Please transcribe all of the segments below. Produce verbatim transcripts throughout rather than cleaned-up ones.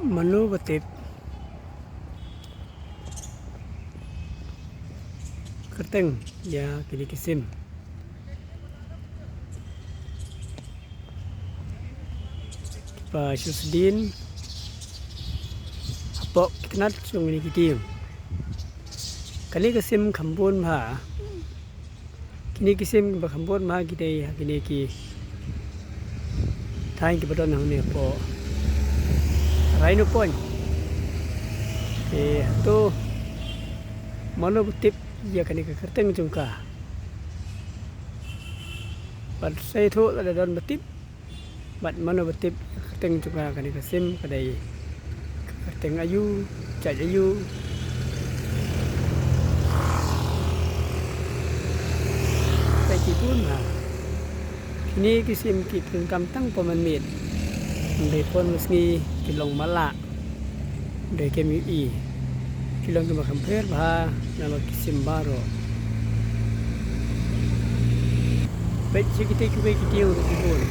Mano ba tip kyrteng ïa kine ki sim? Ba shu sdien hapoh ki tnat jong kine ki dieng. Kane ka sim kham bun bha. Kine ki sim ba kham bun bha ki dei ha kine ki thaiñ kiba don hangne hapoh Rhino Point. Te hato mano ba tip ïa kane ka kyrteng jong ka? Bad sa ïathuh lada don ba tip. Bad mano ba tip ïa ka kyrteng jong ka kane ka sim, ka dei ka kyrteng aïu, jait aïu? Te ki bun ha. Kine ki sim ki pyndonkam tang pynban miet. Hynrei pynban sngi ki long matlah. Hynrei kem ïohi ki long kiba kham pher bha na la ki sim baroh. Peit sha kitei kiwei ki dieng ruh ki bun.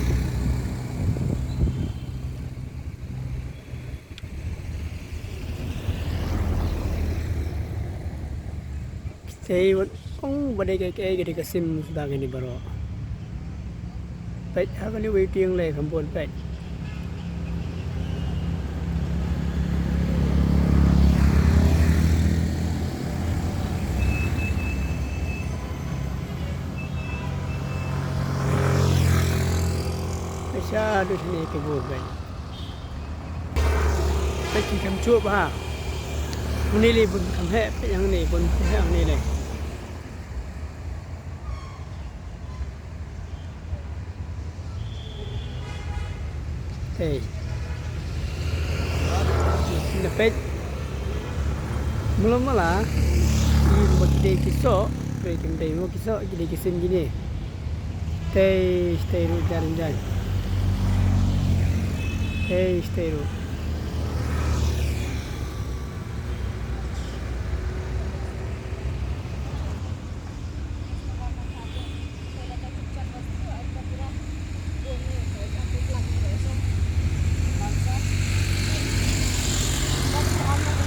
Kitei wat ong ba dei ka, ka, ka dei ka sim suda kine baroh. Peit ha kane wei dieng lei kham bun peit. Peit sha dei shane ki bun peit. Peit ki kham shuh bha. Hangne lei bun kham heh, peit hangne bun kham heh hangne lei. Te na peit mala mala ki ba ki dei ki soh, peit kim dei mo ki soh, ki dei ki sim kine. Te te ruh jan jan. Te te ruh.